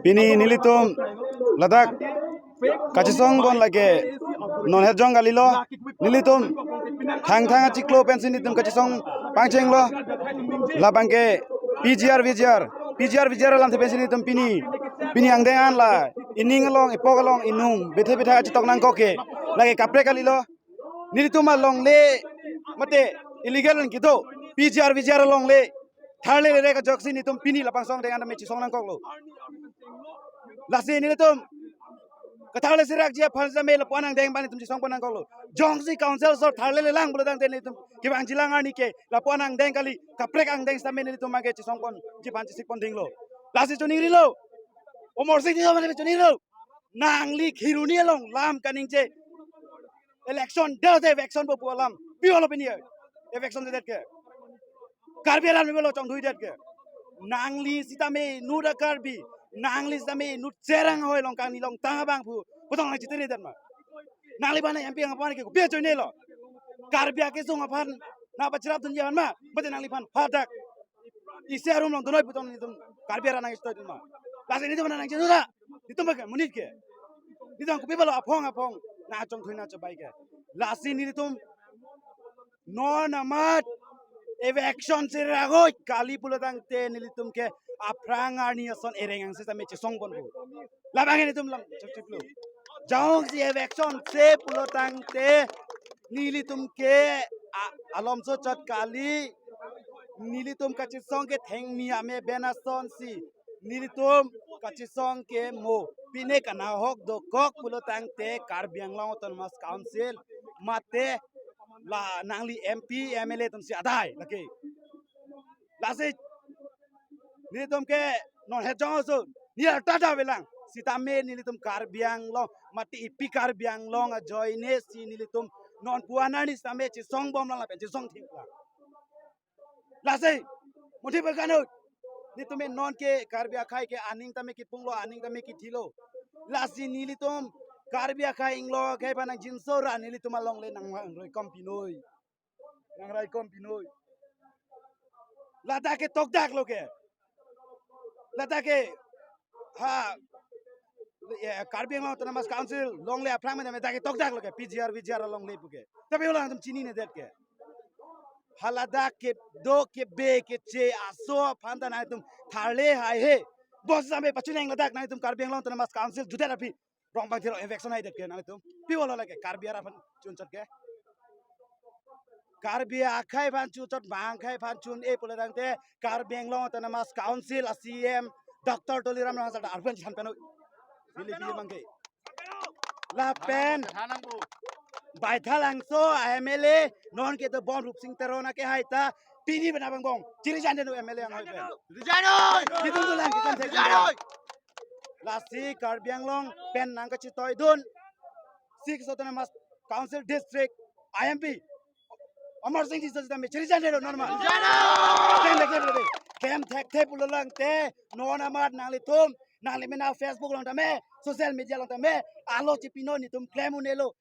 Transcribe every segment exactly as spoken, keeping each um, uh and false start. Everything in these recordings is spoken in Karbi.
Pini nelitum ladak kachesong pon lake non het jong kalilo, nelitum thangthang achiklo pensi nelitum kachesong pangchenglo. Labang ke P G R V G R, P G R V G R alamthe pensi nelitum pini, pini angdeng an la ining along, ipok along, inung bethe bethe achitok nangkok ke, lake kaprek kalilo. Nelitum alongle mate illegal an kedo, P G R V G R alongle tharle lerek ajoksi nelitum pini lapangsong deng an tame chesong nangkoklo. Lasi nelitum katharle serakji aphan sitame lapu-an angdeng pen nelitum chesong pon nangkoklo. Jongsi council asor tharle lelang pulo tangte nelitum kevangjilang arni ke lapu-an angdeng kali, kaprek angdeng sitame nelitum abangke chesong ponji aphan chesik pon dinglo. Lasi choningrilo. Amarsing Tisso mane choningrilo. Nangli Kheroni along lam kaningje election, date eviction pu alam. Pi olo pini eviction dedet ke? Karbi alam ni olo chongdhuidet ke? Nangli sitame inut a-Karbi, nangli sitame inut cherang ahoi along kangni along tang abang pu putong nangchitiri det ma? Nangliphan M P ang aphan ke kopi ajoinelo? Karbi akesung aphan nangpachirap dunji aphan ma? Mate nangliphan hadak isi a-room along dunoi putong nelitum Karbi arat nangistoi dun ma? Lasi nelitum nangchedura. Nelitum ke monit ke, nelitum kopi pulo aphong aphong nangchongthui nangchobai ke? Lasi nelitum non amat eviction serak ahoi kali pulo tangte nelitum ke aphrang arni ason ereng angse sitame chesong ponpo. Labang nelitum lam chokchiplo. Jongsi eviction se pulo tangte nelitum ke a-, alomso chot kali, nelitum kachesong ke thengmi ame ben asonsi nelitum kachesong ke mo. Pine kanahok dokok pulo tangte Karbi Anglong Autonomous Council mate la nangli M P, M L A atumsi adai lake. Lasi nelitum ke non het jong aso ni arta da velang. Sitame nelitum Karbi Anglong mate ipi Karbi Anglong ajoine si nelitum non puan arni sitame chesong bomlang lapen chesong thiplang. Lasi, modi berkanu, nelitum non ke Karbi akhei ke aning tame kipunglo, aning tame kithilo. Lasi nelitum Karbi akhei inglong akhei aphan nangjinso ra nelitum alongle nangraikom pinoi. Nangraikom pinoi. Ladak ke tokdaklo ke. Ladak ke ha, eh, Karbi Anglong Autonomous Council longle aphrang mane dak ke tokdaklo ke, P G R V G R alongle pu ke. Tapi ulang nelitum chininedet ke. Haladak kedo kebe keche aso aphan ta nangtum tharle haihe. Bos sampai pachuneng ladak nangtum Karbi Anglong Autonomous Council judet aphi. Rong bang thiro eviction haidet ke nangtum. Pi pulo lake Karbi arat aphan chunchot ke? Karbi akhei aphan chunchot, bang akhei aphan chun-e pulo tangte Karbi Anglong Autonomous Council a-C E M Doctor Tuliram Ronghang sir ta arphuan chan penoi. Bili bili bangke. Lapen Baithalangso a-M L A non kedo bon Rupsing Teron akehai ta pini bena bang bong. Chiri jan denu M L A anghoi pen. Resign oi! Nelitum dolang ke kan thek. Resign oi! Lasi Karbi Anglong pen nangkachitoidun Sixth Autonomous Council District I M P Amarsing Tisso sitame chiri jan denu normal. Resign oi! Klem thekthe pulo tangte non amat nanglitum, nangli mena Facebook along tame, social media along tame, alo chipinoi, nelitum klem un-elo.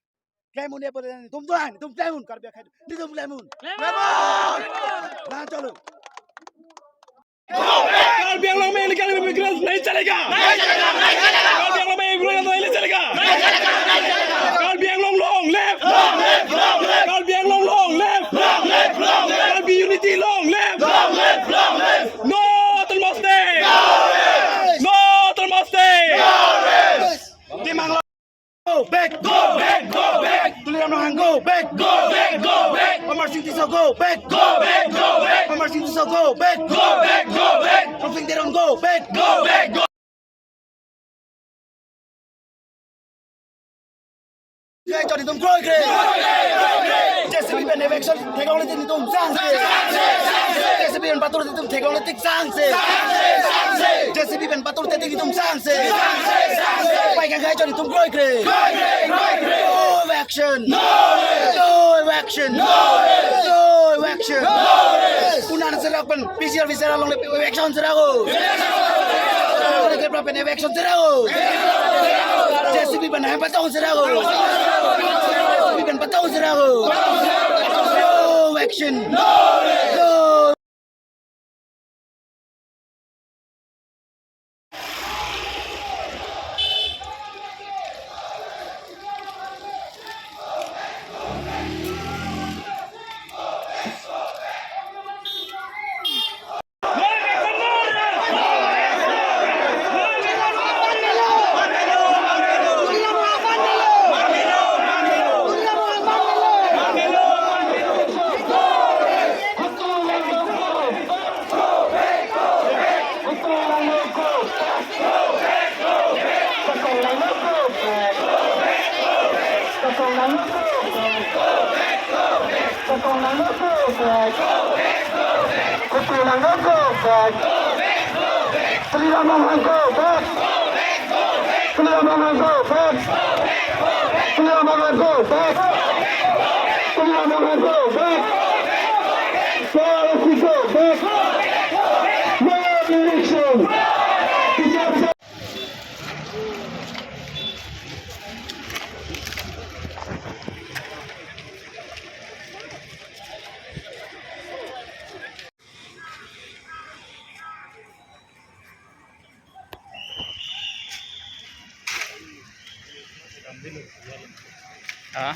Klem un-e pulo nelitum dolang, nelitum klem un, Karbi akhei, nelitum klem un. Klem un! Lahan cholo. Karbi Anglong mein illegal immigrants nahi chalega. Karbi Anglong mein immigrants nahi chalega. Karbi Anglong long live. Karbi Anglong long live. Karbi unity long live. No Autonomous State. No Autonomous State. Go back! Go back! Go back! Tuliram Ronghang, go back! Go back! Go back! Amarsing Tisso, go back! Go back! Go back! Amarsing Tisso, go back! Go back! Go back! Rupsing Teron, go back! Go back! Go Kaichot nelitum kroikre. J C B pen eviction theklongle tik nelitum sangse. J C B pen patur tik nelitum theklongle tik sangse. J C B pen patur tik nelitum sangse. Pai kang kaichot nelitum kroikre. No eviction. No eviction. No eviction. Unan serak pen P G R V G R alongle eviction serak o. Pen eviction serak o. J C B pen hem patong serak o. J C B pen patong serak o. No action. No. Kong nang go back. Kupi nang go back. Tuliram Ronghang go back. Tuliram Ronghang go back. Tuliram Ronghang go back. Tuliram Ronghang go back. K R S P go back. No election. Ha?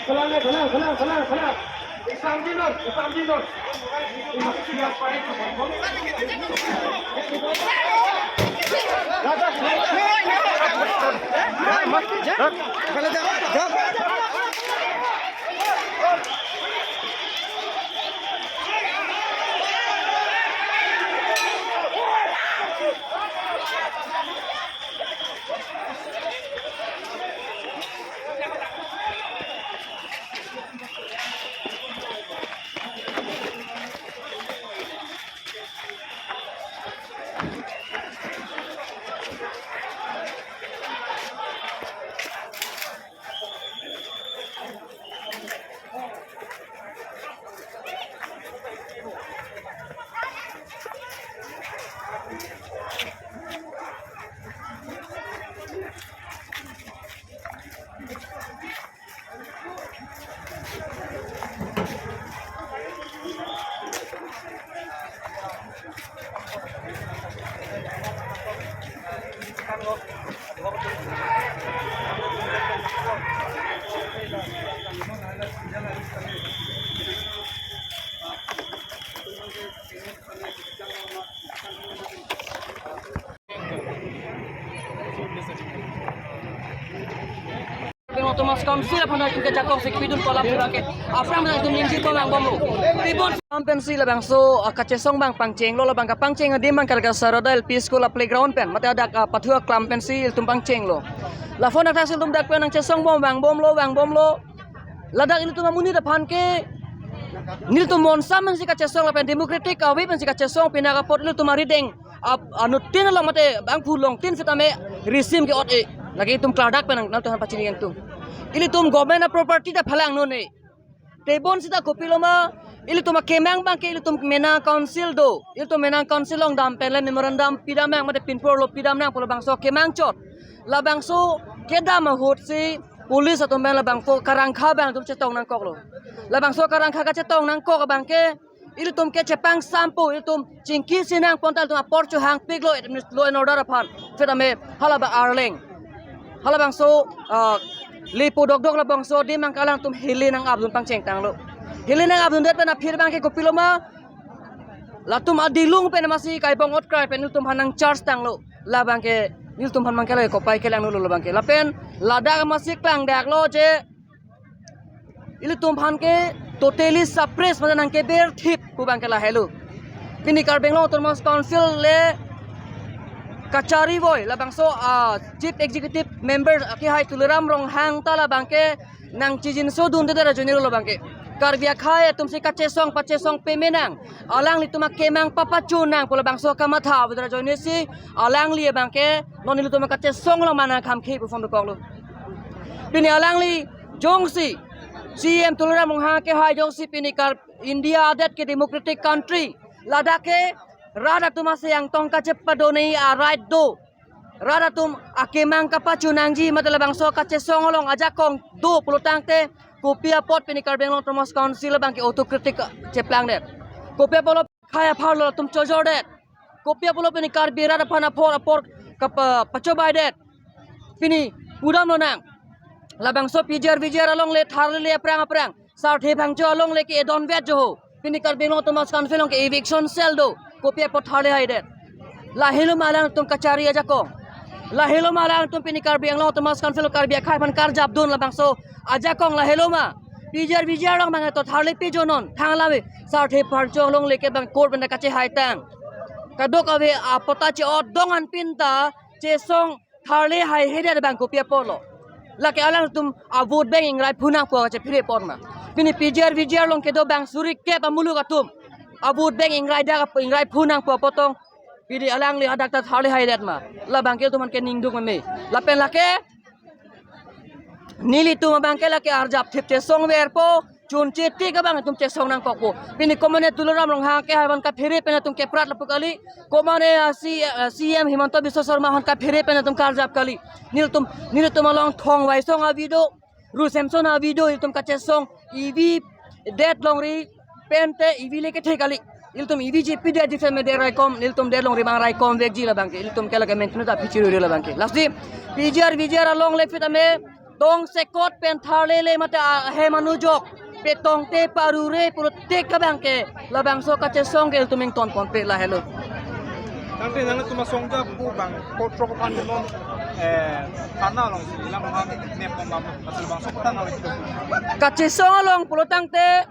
Khalang, khalang, khalang, khalang, khalang. Exam din non, exam din non. Autonomous Council aphan nangtum ke ajakong si kepidun kolap sura ke aphrang nangtum ningje ko lang bomlo. Pibon. Kam pensi labangso, ah, kachesong abang pangchenglo, labang kapangcheng adim abang ke la Saroda L P School a playground pen, mate adak, ah, pathu aklam pensi ilitum pangchenglo. Laphon athak si ilitum dak pen nangchesong bom, vangbomlo, vangbomlo. Ladak ilitum amonit aphan ke nelitum monsam pensi kachesong lapen democratic avi pensi kachesong, pini apot ilitum arideng ap-, anuttin along mate bangphu longtin setame risim ke-ot-e. Lake itum klardak pen nangtum aphan pachini kangtung. Ilitum government a property ta phalangnon-e. Tebon seta kopiloma, ilitum akemang abang ke ilitum menang council do. Ilitum menang council along dam pen le memorandum pidam nang mate pinpor lo pidam nang pu labangso kemang chot. Labangso kedam ahut si police atum pen labangso karangkha abang ilitum chetong nangkoklo. Labangso karangkha kachetong nangkok abang ke ilitum ke chepangsampo, ilitum chingki sinang pon ta ilitum apor chohangpiklo, adminis-, law and order aphan. Setame hala abang Arleng, halabangso, ah, lepo dokdok labangso adim abang ke alangtum hili nang-apdun pangchengtanglo. Hili nang-apdundet pen aphi abang ke kopiloma, latum adilung pen amatsi kaibong otkrai pen ilitum aphan nang-charge tanglo. Labang ke ilitum aphan abang ke lake kopai kelanglo labang ke. Lapen ladak amatsi klangdaklo je ilitum aphan ke totally suppress mate nangkeber thip pu abang ke lahelo. Pini Karbi Anglong Autonomous Council le kachari voi labangso, ah, Chief Executive Member akehai Tuliram Ronghang ta labang ke nangchijinso dundedet ajoinelo labang ke. Karbi akhei atum si kachesong pachesong peme nang, alanglitum akemang papachun nang pu labangso kamatha avedra ajoinesi alangli abang ke non ilitum kachesong along manang khamkhi pu phone dokoklo. Pini alangli jongsi C E M Tuliram Ronghang akehai jongsi pini Kar-, India adet ke democratic country, ladak ke rat atum asai angtong kachepadon-e a right do. Rat atum akemang kapachun nangji mate labangso kachesong along ajakong do pulotangte kopi apot pini Karbi Anglong Autonomous Council abang ke autocratic cheplangdet? Kopi apotlo khei apharlo latum chojordet? Kopi apotlo pini Karbi rat aphan apor apor kapa-, pachobaidet? Pini pudamlo nang. Labangso P G R V G R along le tharli le aphrang aphrang Sarthe Phangcho along le ke-edonvet jo ho. Pini Karbi Anglong Autonomous Council along ke eviction cell do. Kopi apot tharli haidet? Laheloma alangtum kachari ajakong? Laheloma alangtum pini Karbi Anglong Autonomous Council Karbi akhei aphan karjapdun labangso ajakong laheloma? P G R V G R along abang to tharli pi jo non, thang lave. Sarthe Phangcho along le ke abang court pen kachehaitang. Kadokave apota che-otdun anpin ta chesong tharli haihedet abang kopi apotlo? Lake alangtum a vote bank ingrai phunang pu kachephere apot ma? Pini P G R V G R along kedo abang suri kep amuluk atum a vote bank ingrai dak ap-, ingrai phunang pu apot tong pini alangli hadak ta tharli haidet ma? Labang ke ilitum aphan ke ningduk meme. Lapen lake nelitum abang ke lake arjap thip chesongverpo, chunche tik abang ilitum chesong nangkokpo. Pini komane Tuliram Ronghang akehai aphan kaphere pen ilitum keprat lapu kali, komane, ah, C-, ah, C E M Himanta Biswa Sarma aphan kaphere pen ilitum karjap kali. Nelitum, nelitum along Thong Waisong avi do, Ru Semson avi do, ilitum kachesong ivi det longri pen te ivi le kethe kali. Ilitum ivi ji pidet ji seme det raikom, ilitum det longri abang raikom vekji labang ke. Ilitum ke lake maintenance aphi chiruri labang ke. Lasi P G R V G R along le setame tongsekot pen tharlele mate ahem anujok petongte parure pulote abang ke labangso kachesong ke ilitum ingtonponpe lahelo. Tangte nangtum asong ja pu abang kotrok aphan non, eh, thana along si ilang ham nepom bam, asal bangso kota nang. Kachesong along pulotangte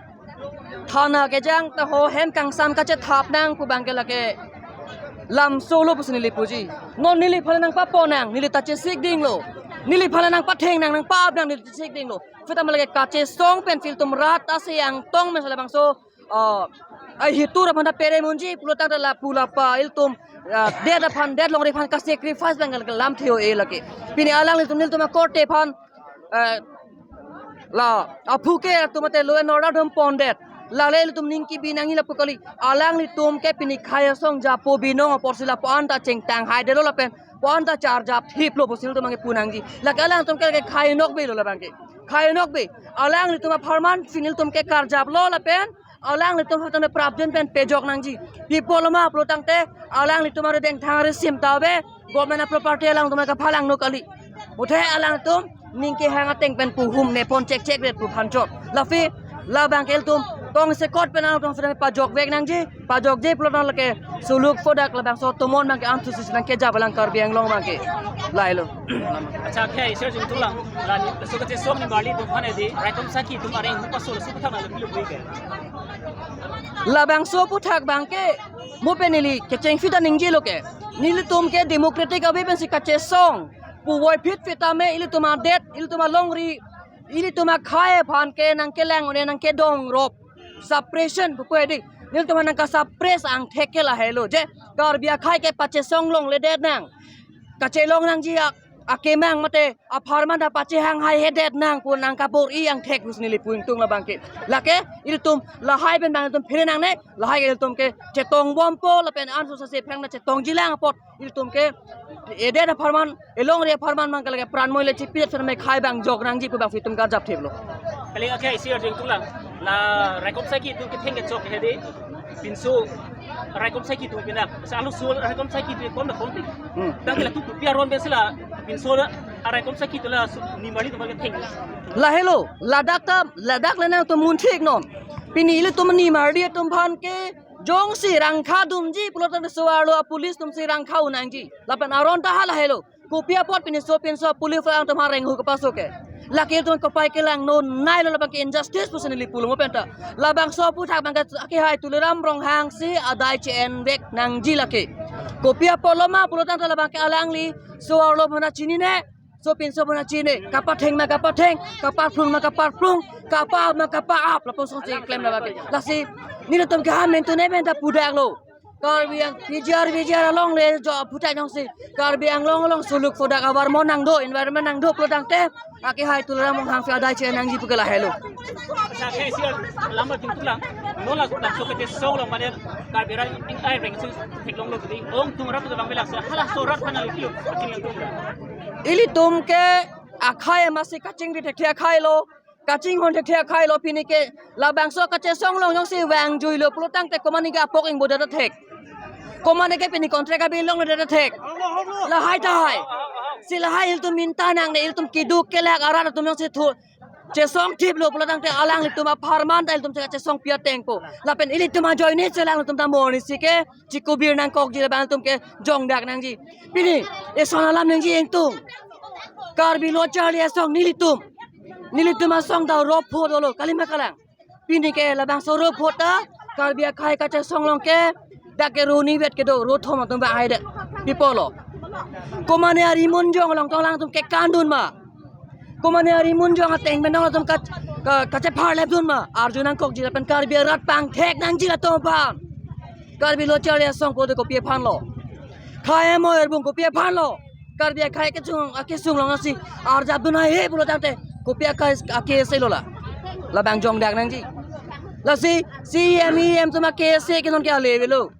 thana kejang ta ho hem kangsam kachethap nang pu abang ke lake lam solo pusi neli puji. Non neliphan nangpapon nang, neli ta chesik dinglo. Neliphan nangpatheng nang, nangpap nang, neli chesik dinglo. Setame lake kachesong pen ilitum rat asai angtong pen labangso, ah, ai hitur aphan ta pere munji pulotangte lapu lapa ilitum, ah, det aphan, det longri aphan ka-sacrifice abang ke lamthe-o-e lake. Pini alanglitum nelitum akorte aphan, eh, la aphu ke atum mate law and order atum pondet. Lale ilitum ning kebi nangji lapu kali. Alanglitum ke pini khei asong japo binong apotsi lapu-an ta chengtang haidetlo lapen pu-an ta charjap thiplo pusi ilitum abang ke pu nangji. Lake alangtum ke, ke khei nokbe lo labang ke. Khei nokbe. Alanglitum apharman si nelitum ke karjaplo lapen alanglitum setame prapjin pen pejok nangji. Pi apotlo ma pulotangte alanglitum arideng thang risim ta ave, government a property alangtum kaphalang nangkok kali. Muthe alangtum ning kehang ateng pen pu hum nepon chekchekdet pu aphan chot. Lasi labang ke ilitum kongsekot pen nangtum pajokvek nangji, pajokji pulo tangte lake suluk phodak labangso atomon abangke ansu susi nangkejap alang Karbi Anglong abangke. Lahelo. Accha, okay, sir, jingtung lang. La ni, so kachesong nimarli atum aphan edi, raikom sakhi atum areng hupa sol suputhak na lupilo bui ke. Labangso aphuthak abangke, mo pen neli kecheng fita ningjelo ke. Nelitum ke democratic ave pensi kachesong puvoiphit fita me ilitum adet, ilitum alongri, ilitum akhei aphan ke nangkelang un-e nangkedongrop. Suppression pupo edi. Nelitum nangka-suppress angthek ke lahelo. Je Karbi akhei ke pachesong longledet nang. Kachelong nangji ak-, akemang mate apharman ta pachehang haihedet nang pu nangkabor-i angthek pusi neli pu ingtung labangke. Lake ilitum lahai pen abang ilitum phere nangne, lahai ke ilitum ke chetongbompo lapen ansu sase phang na chetongjilang apot ilitum ke edet apharman, elongri apharman abangke lake pran moi le chipi pen mekhai abang jok nangji pu abang ilitum karjap thiplo. Kali, okay, sir, jingtung lang. La raikom sakhi atum ketheng kechok hedi, pinso raikom sakhi atum pinak. Sa alu sul raikom sakhi atum kom da kom pik. Hmm. Tangte latum kopi aron pensi la pinso la raikom sakhi atum la su-, nimarli atum ketheng. Lahelo, ladak ta, ladak le nangtum munthiknon. Pini ilitum nimarli atum aphan ke jongsi rangkha dunji pulo tangte so-arlo apolice atumsi rangkha un nangji. Lapen aron ta halahelo. Kopi apot pini sopinso apolice atum areng hu kapaso ke. Lake atum kapai kelang no nailo labangke injustice pusi neli pulo mo penta. Labangso aphuthak abangke akehai Tuliram Ronghang si adai che-envek nangji lake. Kopi apotlo ma pulo tangte labangke alangli so-arlo aphan ta chinine, sopinso aphan ta chini. Kapatheng ma kapatheng, kaparplung ma kaparplung, kapa-ap ma kapa-ap, lapuson si klem labangke. Lasi nelitum ke ha mentu ne penta pudaklo. Karbi Ang-, P G R, P G R along le jo aphuthak jongsi Karbi Anglong along suluk phodak abar mo nangdo, environment nangdo pulo tangte akehai Tuliram Ronghang si adai che-en nangji pu ke lahelo. Accha, okay, sir, lamba jingtung lang. Non la, labangso kachesong along mane Karbi arat ing ai reng su theklonglo tadi. Ong tung rat tu bang belak so, halaso rat aphan na lupilo, akin yang tung. Ilitum ke akhei masi kachingri thekthe akheilo. Kachinghon thekthe akheilo pini ke labangso kachesong along jongsi vangjuilo pulo tangte komatne ke apok ingbodet thek. Komatne ke pini contract abin longledet thek. Lahai tahai. Si lahai ilitum minta nangne ilitum keduk kelak arat atum jongsi thu chesong thiplo pulo tangte alanglitum apharman ta ilitum chesong pi atengpo. Lapen ilitum ajoine si alanglitum ta morni si ke chikubir nangkokji labang ilitum ke jongdak nangji. Pini eson alam nangji ingtung. Karbi Lo Charli Asong nelitum. Nelitum asong ta ropho dolo, kalima kalang. Pini ke labangso ropho ta Karbi akhei kachesong along ke dak ke ro nivet kedo, ro thom atum ba ai de. Pipolo. Komatne ari munjong along tong alangtum kekan dun ma. Komatne ari munjong ateng pen tong alangtum ka, ka, kachepharlep dun ma. Arju nangkokji lapen Karbi arat pangthek nangji latum aphan. Karbi Lo Charli Asong pulote kopi aphanlo. Khei amo erbung kopi aphanlo. Karbi akhei kesung, akesung along asi arjap dun hai he pulo tangte kopi akhei ake ase lo la. Labang jongdak nangji. Lasi C M E M atum ake ase ke non ke ale avelo.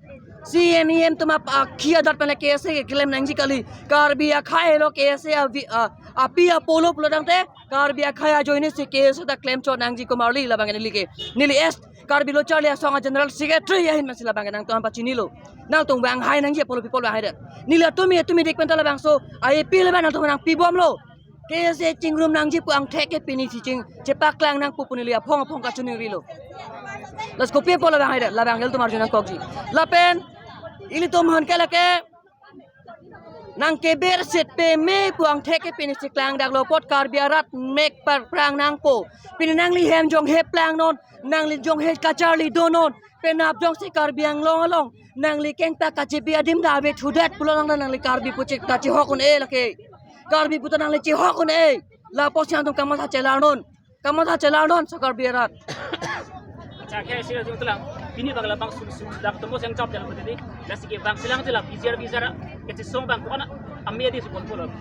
C M E M atum ap-, akhi adat pen ake ase keklem nangji kali. Karbi akhei lo ke ase avi-, a, api apolo pulo tangte Karbi akhei ajoine si ke ase ta klem chot nangji komarli labang neli ke. Neli es Karbi Lo Charli Asong a General Secretary ahin masi labang nangtum aphan pachinilo. Nangtum vanghai nangji apolo pipol vanghaidet. Neli atum e atum e dik penta labangso a appeal abang nangtum nangpibomlo. K S A chingrum nangji pu angthek ke pini si ching chepaklang nangpo pu neli aphong aphong kachiningrilo. Lasi kopi apot labang haidet, labang ilitum arju nangkokji. Lapen ilitum aphan ke lake nangkeber set peme pu angthek ke pini si klangdaklo apot Karbi arat mek parprang nangpo. Pini nangli hem jonghe plangnon, nangli jonghe kacharli donon, penap jongsi Karbi Anglong along nangli kengta kachebi adim ta ave thudet pulo tangte nangli Karbi pu chik ta chihok un-e lake. Karbi pu ta nangli chihok un-e. Lapuson nangtum kamatha chelarnon. Kamatha chelarnon so Karbi arat. Accha, okay, sir, jingtung lang. Pini bang labang sul sul dak temo seng chop jalan tadi. Lasi ke bang selang jela bijar bijar kachesong abang ko-an amedi si pon pon.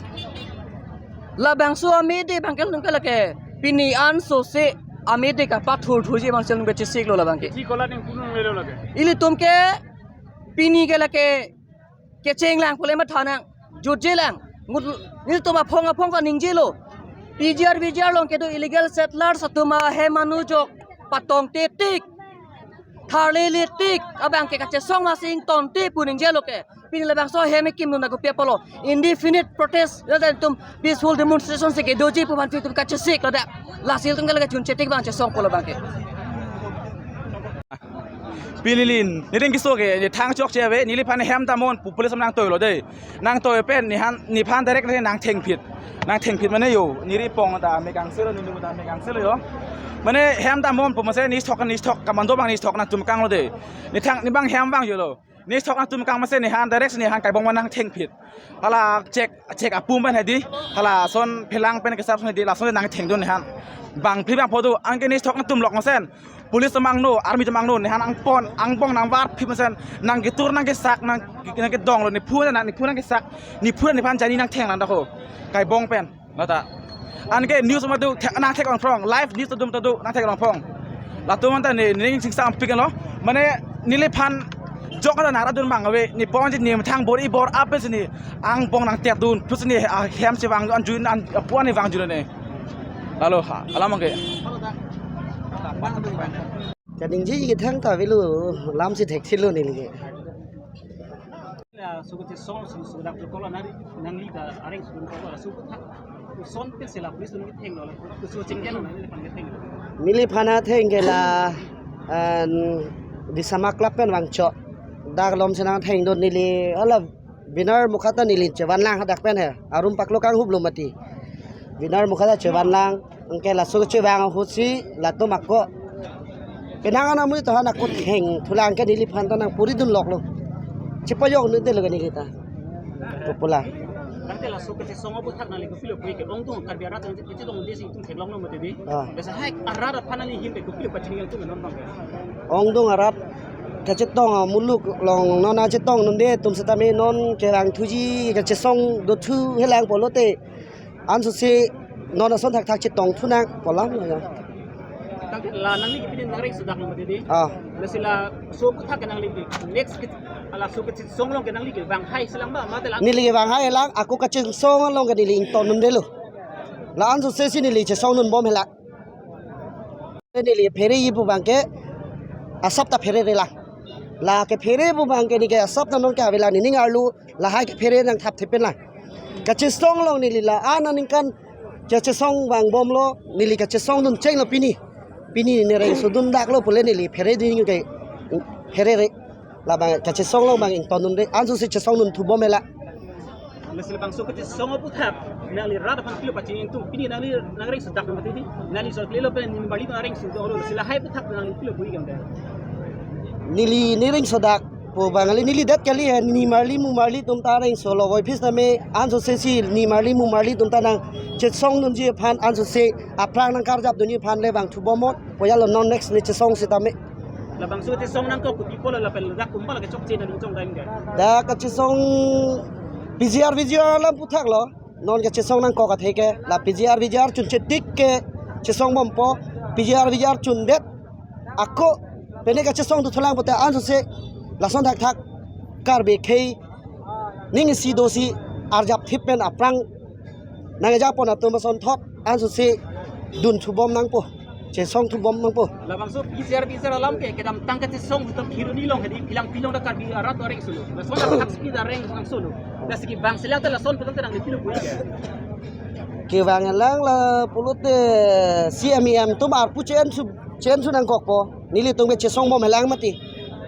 Labangso amedi abang ke nung ke lake pini anso si amedi kapathur thurji abang si nung bechisiklo labang ke. Thi kola ning kunung lelo lake. Ilitum ke pini ke lake kecheng lang pule matha nang jutje lang. Ngut nelitum aphong aphong kaningje lo. P G R V G R along kedo illegal settlers atum ahem anujok patong tetik, tharle letik abang ke kachesong masing tonte pu ningje lo ke. Pini labangso ahem ekim nuna kopi apotlo. Indefinite protest ladak tum peaceful demonstration si kedoji pu aphan tum kachesik ladak. Lasi ilitum ke lake chun chetik abang chesongpo labang ke. Pini neli, neli ning keso ke, neli thang chokche ave, neliphan hem damnon pu police nangtoilo dei. Nangtoi pen, nephan, nephan direct nangthengphit. Nangthengphit mane yo, neli pong ta me kangselo, neli ta me kangselo yo. Mane hem damnon pu mase neli sok, neli sok, commando abang neli sok nangtum kanglo dei. Neli thang, neli abang hem vangjolo. Neli sok nangtum kang mase nephan direct nephan kaibong ma nangthengphit. Hala check, check apum pen hedi. Hala son phelang pen kesap son hedi. Lason nangthengdun nephan. Bang phli bang pho do. Anke neli sok nangtum lok mesen. Police atum angno, army atum angno. Nephan angpon, angbong nangvarphit mesen. Nangketur nangkesak, nang, nangkedonglo. Nephu nang, nephu nangkesak. Nephu nephan jani nangtheng nangdaklo. Kaibong pen. Lata. Anke news madu thek, nangthek longphrong. Live news atum ta do nangthek longphrong. Latum anta ne ning sing sampik lo. Mane neliphan jok ta nara dun mang ave. Neli pon ji neli thang bor-i bor-ap si neli angbong nangterdun. Plus neli, ah, hem si vang an juin an apuan neli vangjun ne. Lalo ha, alam angke. Kaningje kethang ta avelo, lam si thekthelo neli ke. La so kachesong si so dak jokolo nari nangli ta areng sudun kolo la so aputhak. Son pen si la police nangthenglo la. So chinggen nangli pan thenglo. Neliphan atheng ke la, an, Disama Club pen vangchok. Dak alom si nangthengdun neli, ala Binar Mukha ta neli chevanlang hadak pen he. Arum paklo kanghuplo mati. Binar Mukha ta chevanlang. Anke laso chevang ahut si latum ako. Penang ana mui tohan ako thengthulang ke neliphan ta nangpuridun loklo. Chepajoknedetlo ke neli ta. Kopula. Tangte laso kachesong aputhak nangli kopilo puji ke ongdung Karbi arat nang kachedong desi itum theklonglo mati dei. Ah. Besa hai arat aphan nangli ahin ke kopilo pachini nangtum non bang ke. Ongdung arat kachetong, ah, muluk along non kachetongdunde atum setame non kerangthuji kachesong dothu helang pulote. Ansose non ason thakthak chetongthu nang pu alam lo ya. Tangte la nangli ke pini nangreng sodak lo mati dei. Ah. Lasi laso aputhak ke nangli ke next ke, ala so kachesong along ke nangli ke vanghai si lang ba mate la. Neli ke vanghai lang, ako kachesong along ke neli ingtonnedetlo. La ansose si neli chesongdunbom he la. Neli phereji pu abang ke asap ta pherere lang. La kephere pu abang ke neli ke asap ta non ke avelang nening arlo lahai kephere nangthap thepen lang. Kachesong along neli la-an aningkan kachesong vangbomlo, neli kachesongdun chenglo pini. Pini neli reng sodun daklo pule neli phere ding ke pherere. Labang kachesong along abang ingtonnedetde, ansose chesongdunthubom he la. Lasi labangso kachesong aputhak nangli rat aphan kopilo pachini nangtum, pini nangli nangreng sodak mati dei. Nangli so klelo pen nimarli nangreng sodaklo, lasi lahai aputhak nangli kopilo puji ke. Neli nereng sodak pu abang kali, neli det kali he, nimarli mumarli atum ta reng solo voi phis tame ansose si nimarli mumarli atum ta nangchesongdunji aphan ansose aphrang nangkarjapdunji aphan le vangthubom mot. Pu ya lo non next neli chesong setame. Labangso kachesong nangkok kopi pulo lapen ladak komat la kechokche nangli chongdam ke. Dak kachesong P G R V G R alam aputhak lo. Non kachesong nangkok athe ke la P G R V G R chunche tik ke chesongbompo, P G R V G R chundet. Ako pine kachesongdunthulang pote ansose lason thakthak Karbi akhei ning isi dosi arjapthip pen aphrang nangkejapon atum asonthot ansose dunthubom nangpo, chesongthubom nangpo. Labangso P G R V G R alam ke kedamtang kachesong atum Kheroni along hedi, Phelangpi along ta Karbi arat areng solo. Lason ta thak siki ta areng solo. Lasi kevang selang ta lason aputhak ta nangli kopilo puji ke. Kevang lang la pulote C M E M atum arpu chen su, chen su nangkokpo. Nelitum ke chesongbom he lang mati.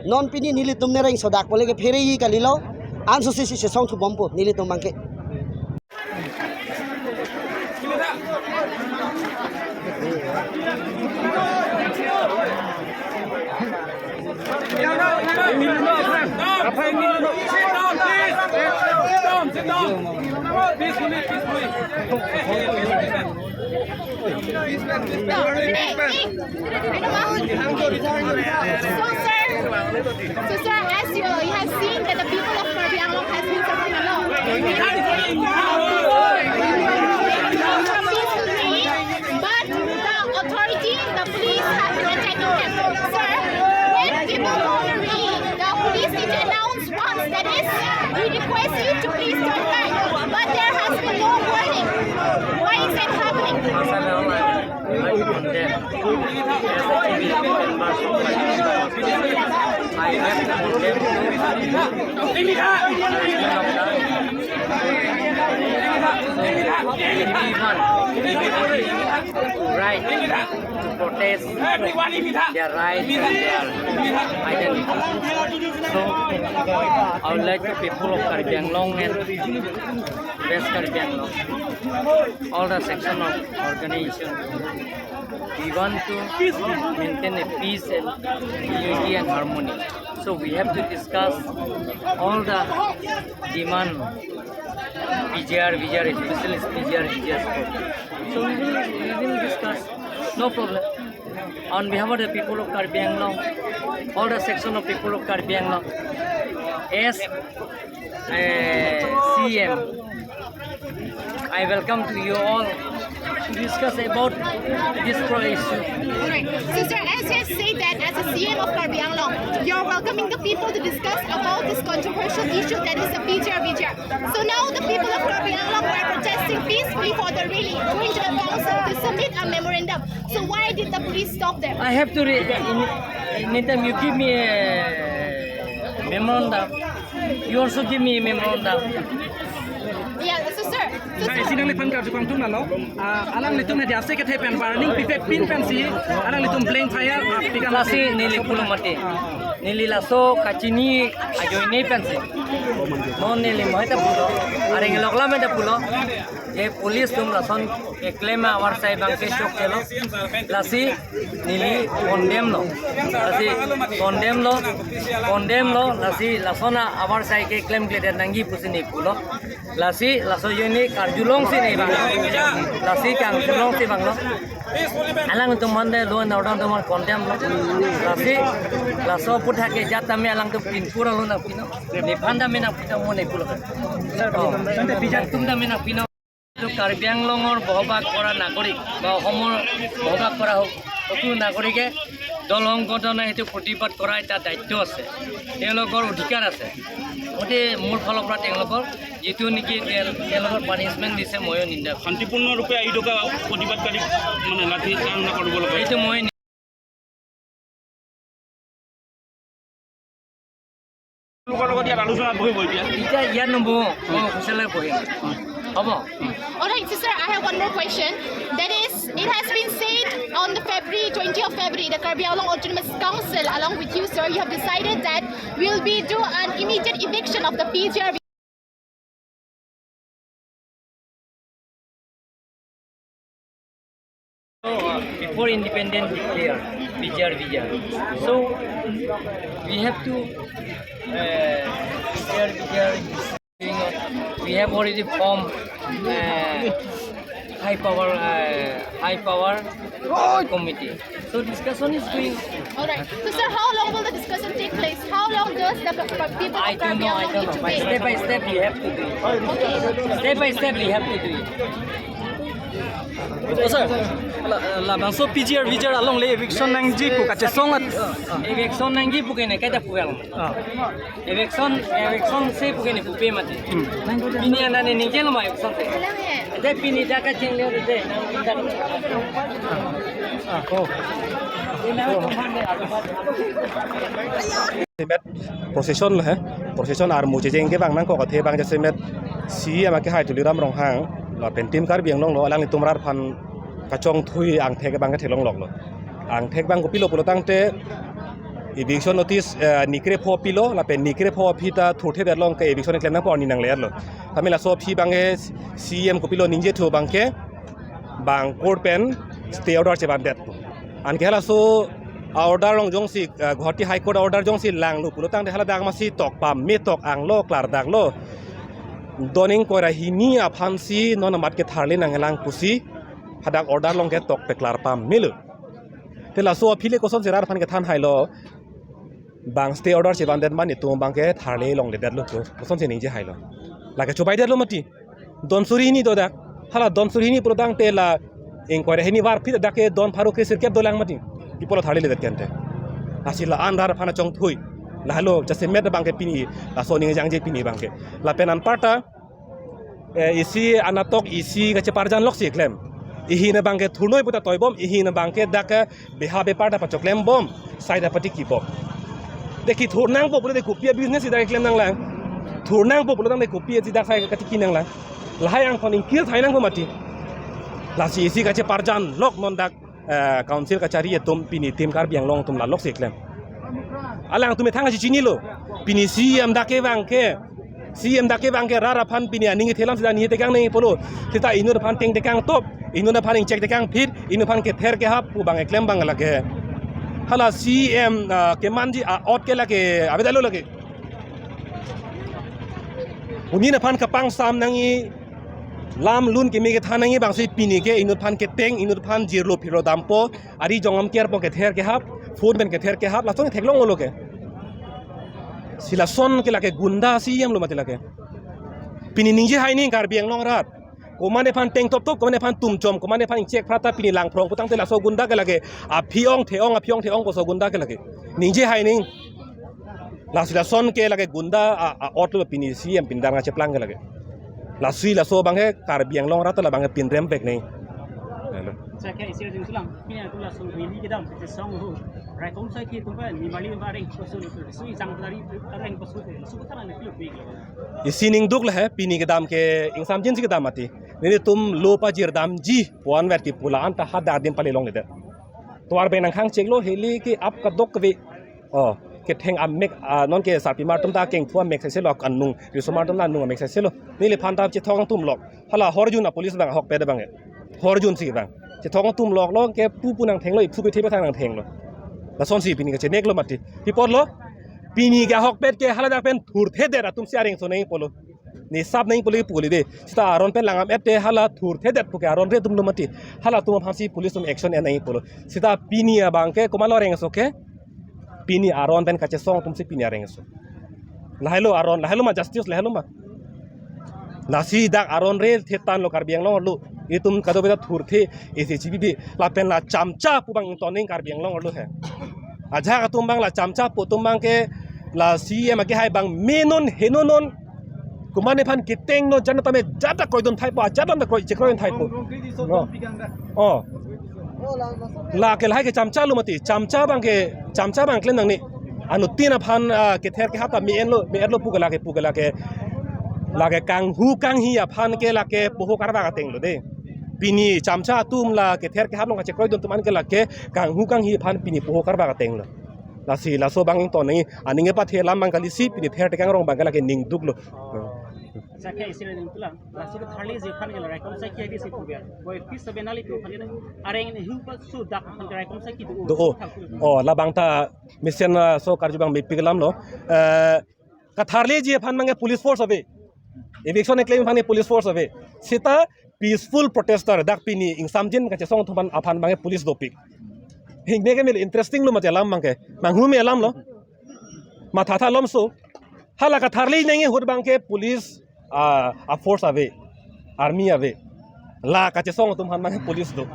Non pini nelitum nereng sodak pule kephereji kalilo. Ansose si chesongthubompo nelitum abang ke. Sit down, please. Sit down, sit down. Peacefully, peacefully. So, sir, so, sir, as you, you have seen that the people of Karbi Anglong has been suffering a lot. Peacefully, but the authority, the police, have been attacking them. Sir, when people go on a rally, the police need to announce once, that is, we request you to please turn back. But there has been no warning. Why is it happening? I condemn. As a T V member, I have condemned. Anyone, anyone, right to protest their right and their identity. So, I would like the people of Karbi Anglong and West Karbi Anglong, all the section of organization, we want to maintain a peace and unity and harmony. So we have to discuss all the demand, P G R, V G R, especially P G R, V G R. So we will, we will discuss, no problem. On behalf of the people of Karbi Anglong, all the section of people of Karbi Anglong, as a C M, I welcome to you all to discuss about this pro issue. Alright. So, sir, as you have said that as a C M of Karbi Anglong, you're welcoming the people to discuss about this controversial issue that is the P G R V G R. So now the people of Karbi Anglong were protesting peacefully for the rally, going to the council to submit a memorandum. So why did the police stop them? I have to read. Anytime you give me a memorandum, you also give me a memorandum. Yeah, so sir. So, Nah, isi nangliphan karju kangtung nalo. Ah, alanglitum hadi ase kethe pen warning pipe pin pensi alanglitum blank fire, ah, pikan Lasi neli pulo mati. Neli laso kachini ajoine pensi. Non neli mohai ta pulo. Areng loklam ta pulo. Je police atum lason keklem avar sai bang ke shock kelo. Lasi neli condemn lo. Lasi condemn lo. Condemn lo. Lasi lason avar sai keklem kledet nangji pusi neli pulo. Lasi laso ajoine karjulongsi neli bang. Lasi kangchulongsi bang lo. Alangtum mande law and order atum condemn lo. Lasi laso aphuthak ke jat tame alangtum pinpur alo nangpino. Nephan tame nangpino mo neli pulo. Oh. Nephan tame nangpino. তো কাৰ্বি আংলঙৰ বসবাস কৰা নাগৰিক বা অসমৰ বসবাস কৰা হওক, সকলো নাগৰিকে দল সংগঠনে সেইটো প্ৰতিবাদ কৰা এটা দায়িত্ব আছে, তেওঁলোকৰ অধিকাৰ আছে। গতিকে মোৰ ফালৰ পৰা তেওঁলোকৰ যিটো নেকি তেল- তেওঁলোকৰ পানিচমেণ্ট দিছে, ময়ো নিন্দা কৰিম। শান্তিপূৰ্ণৰূপে আহি থকা প্ৰতিবাদকাৰীক মানে লাঠি চালনা কৰিব লগা হৈছে। এইটো মই তেওঁলোকৰ লগত ইয়াত আলোচনাত বহিব এতিয়া। এতিয়া ইয়াত নবহো, মই অফিচলৈ বহিম। হ'ব। All right, so sir, I have one more question. That is, it has been said on the February, twentieth of February, the Karbi Anglong Autonomous Council, along with you, sir, you have decided that we'll be do an immediate eviction of the P G R V. So, uh, before independent declare, P G R, V G R. So, we have to, uh, declare, V G R is going on. We have already formed, uh, high power, uh, high power committee. So discussion is going. All right. So, sir, how long will the discussion take place? How long does the p- p- people I of don't Karbi know, I Anglong don't need know. to By wait? step by step, we have to do it. Step by step, we have to do it. Oh, sir. La, labangso P G R V G R alongle eviction nangji pu kachesong at. Eviction nangji pu ke ne kaita pulang. Ah. Eviction, eviction se pu ke ne pupe mati. Pini anani ningke lo ma eviction se. Ate pini ta kachingle ate. Ah, oh. Jasemet procession lo he, procession armu checheng ke bang nangkok athe bang jasemet C M ake hai Tuliram Ronghang lapen Team Karbi Anglong lo alanglitum rat aphan kachongthui angthek bang ke theklonglok lo. Angthek bang kopilo pulo tangte eviction notice, eh, ni krepho pilo lapen ni krepho aphi ta thurthedetlo, anke eviction klem nangpo arni nangle lo. Tame laso aphi bang ke C M kopilo ningjethu bang ke bang court pen stay order chevandet. Anke halaso a order along jongsi, eh, Guwahati High Court order jongsi langlo pulo tangte hala dak masi tok pame tok anglo klardaklo. Don ingkoi ra hini aphansi non amat ke tharle nanglang pusi hadak order along ke tok peklar pamelo. Te laso aphi le kosonsi rat aphan kethan hailo. Bang stay order chevandet ma netum bang ke tharle longledetlo pu kosonsi ningje hailo. Lake chobaidetlo mati. Don suri hini dodak. Hala don suri hini pulo tangte la ingkoi ra hini var phit dak ke don pharo kre sirkep dolang mati. Pi pulo tharledet kente. Lasi la-an rat aphan chongthui. Lahelo jasemet bang ke pini. Laso ning jangje pini bang ke. Lapen anparta, eh, isi anatok isi kacheparjan loksi klem. Ihi ne bang ke thurnoi puta toibom, ihi ne bang ke dak ke beha bepar ta pachoklembom, sai ta patikibom. Deki thurnangpo pulo de kopi a business ida klem nanglang. Thurnangpo pulo tangte kopi a dak sai katiki nanglang. Lahai angthon ingkir thai nangpo mati. Lasi isi kacheparjan lok non dak, eh, council kachari atum pini Team Karbi Anglong atum la lok si klem. Alangtum ethang kachechinilo. Pini C E M dak kevang ke, C E M dak kevang ke rat aphan pini aning kethelam seta ningje tekang nangji pulo. Seta inut aphan teng tekang top, inut aphan ingchek tekang phit, inut aphan kether kehap pu abang keklem abang lake. Hala C E M, ah, kemanji a-ot ke lake, avedetlo lake. Pini aphan kapangsam nangji, lam lun keme kethan nangji abangsi pini ke inut aphan keteng, inut aphan jirlo phirlo dampo, ari jongam kerpo kether kehap, phone pen kether kehap, lason theklonglo ke. Si lason ke lake gunda C E M lo mati lake. Pini ningje hai nangji Karbi Anglong arat. Komat aphan teng top top, komat aphan tum chom, komat aphan ingchek phrat ta pini langphrong putangte laso gunda ke lake. Aphi-ong the-ong, aphi-ong the-ong koso gunda ke lake. Ningje hai nangji. Lasi lason ke lake gunda a, a-ot lo pini C E M pindar nangcheplang ke lake. Lasi laso abang ke Karbi Anglong arat labang ke pinrem pek nangji. Hello. Saka isi jing tulang, pini aku langsung rally kedam, kachesong ho. Raikom sai ki tumpa, ni mali ba reng pasu, su jang dari reng pasu, su kata na kilo pik. Isi ningduk le he, pini kedam ke ingsamjin si kedam mati. Nelitum lo pajir damji, puan ver ki pula anta hadak adim pale longledet. Tovar pen nangkhang cheklo, heli ke ap kadokave. Oh, ketheng amek, ah, non ke sarpimar atum ta kengthu amek saiselo, anung, risomar atum ta anung amek saiselo. Neliphan ta chethok nangtumlok. Hala horjun a police abang ahokpet abang e. Horjun si abang. Chethok nangtumloklo ke pupu nangthenglo, iphu kethe pathang nangthenglo. Lasonsi pini kacheneklo mati. Pi apotlo? Pini ke ahokpet ke hala dak pen thurthedet atum si areng so nangji pulo. Ne sap nangji pulo pu kali de. Seta aron pen langdam-et te hala thurthedet pu ke aron re atum lo mati. Halatum aphansi police atum action en nangji pulo. Seta pini abang ke komatlo areng so ke? Pini aron pen kachesong atumsi pini areng so. Lahailo aron, lahailo ma justice, lahailo ma. Lasi dak aron re thetan lo Karbi Anglong arlo. Itum kadokave ta thurthe, isi chibibi, lapen la chamcha pu abang ington nangji Karbi Anglong arlo he. Ajahak atum abang la chamcha pu atum abang ke la C E M ake hai abang menon henonon. Komat aphan keteng no jan tame jat ta kroidun thaipo, ajat lam ta kroi, chekroidun thaipo. No. Oh. Lake lahai ke chamcha lo mati, chamcha abang ke, chamcha abang klem nangne. Anuttin aphan, ah, kether kehap ta me-enlo, me-etlo pu ke lake, pu ke lake. Lake kanghu kanghi aphan ke lake poho karvak ateng lo de. Pini chamcha atum la kether kehap along kachekroidun atum an ke lake kanghu kanghi aphan pini poho karvak ateng lo. Lasi laso abang ington nangji, aning kepathe alam abang kalisi, pini ther tekang rong abang ke lake ningduk lo. Saka isi le ningduk lang. Laso ketharleji aphan ke la raikom sai ki abi si pu biar. Boi pis sabe nelitum aphan ke areng ne hu pa su dak aphan ke raikom sai ki do. Do, oh. Oh, labang ta mesen, ah, so karju abang mepik alam lo. Eh, ketharleji aphan abang ke police force ave. Eviction keklem aphan ke police force ave. Seta peaceful protester dak pini ingsamjin kachesong atum aphan abang ke police dopik. Hingne ke mil interesting lo mati alam abang ke. Manghu me alam lo. Mathatha lom so. Hala ketharle nangji ahut abang ke police, ah, a force ave, army ave. La kachesong atum aphan abang police do.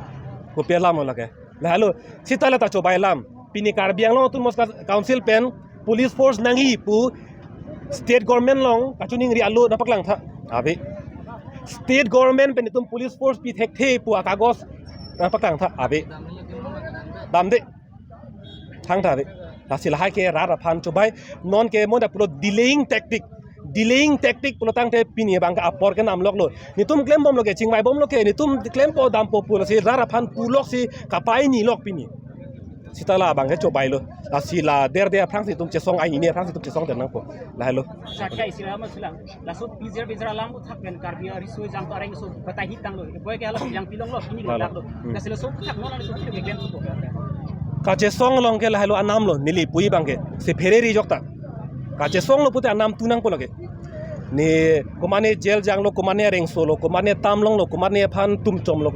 Kopi alam lake. Lahelo, seta la ta chobai alam. Pini Karbi Anglong Autonomous Council pen police force nangji pu state government along kachiningri alo nangpaklang tha. Ave. State government pen itum police force pi thekthe pu akagos nangpaklang tha. Ave. Damde. Thangta ave. Lasi lahai ke rat aphan chobai, non ke mo dak pulo delaying tactic. Delaying tactic pulotangte pini abang ke apor kenamlok lo. Netum klembomlo ke, chingvaibomlo ke, netum klempo dampo pulo si rat aphan puloksi kapai nilok pini. Seta la abang ke chobai lo. Lasi la derde aphrangsi itum chesong, ai nini aphrangsi itum chesongdet nangpo. Lahelo. Saka isi lama sulang. Laso pijir pijir alam athak pen Karbi ariso jang areng so batai hitang lo. Boi ke hala yang pilong lo, ini Lalo. Dak lo. Hmm. Kasi laso athak non laso pilo ke klem supo. Kachesong along ke lahelo anam lo, neli pu-i abang ke. Si pherere jokta. Kachesong lo pute anam tu nangpo lake. Ne komat ne jail jang lo, komat ne areng so lo, komat ne tam long lo, komat ne aphan tum chom lo.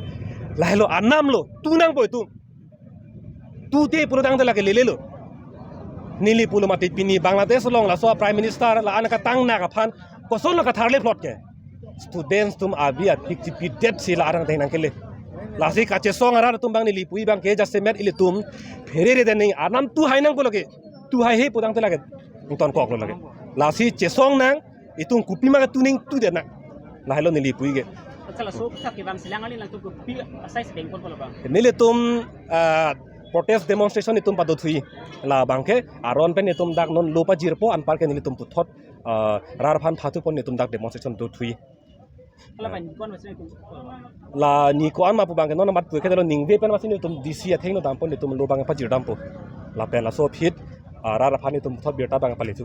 Lahelo anam lo, tu nangpo itum. Tute pulotangte lake lele lo. Neli pulo mati pini Bangladesh along laso Prime Minister la-an katang nak aphan koson lo ketharle plot ke. Students atum abi apik chipidet si la arang teng nangkele. Lasi kachesong arat atum abang neli pu-i abang ke jasemet ilitum pherere den nangji anam tu hai nangpo lake. Tu hai he putangte lake. Ingtonkok lo lake. Lasi chesong nang itum kopi ma ketu nangji tudet nang. Lahelo neli pu-i ke. Acha laso athak ke bang silang ali nangtum kopi asai si dengpon pulo bang. Nelitum, ah, protest demonstration itum padothui. Labang ke aron pen itum dak non lo pajirpo anpar ke nelitum puthot, ah, rat aphan phathu pon itum dak demonstration dothui. Hala abang ko-an masi nangtum? La neli ko-an ma pu abang ke non amat pu ke lo, ningve pen masi nelitum D C atheng lo dampo, nelitum lo abang pajir dampo. Lapen laso aphi, ah, rat aphan nelitum thot birta abang pali thu.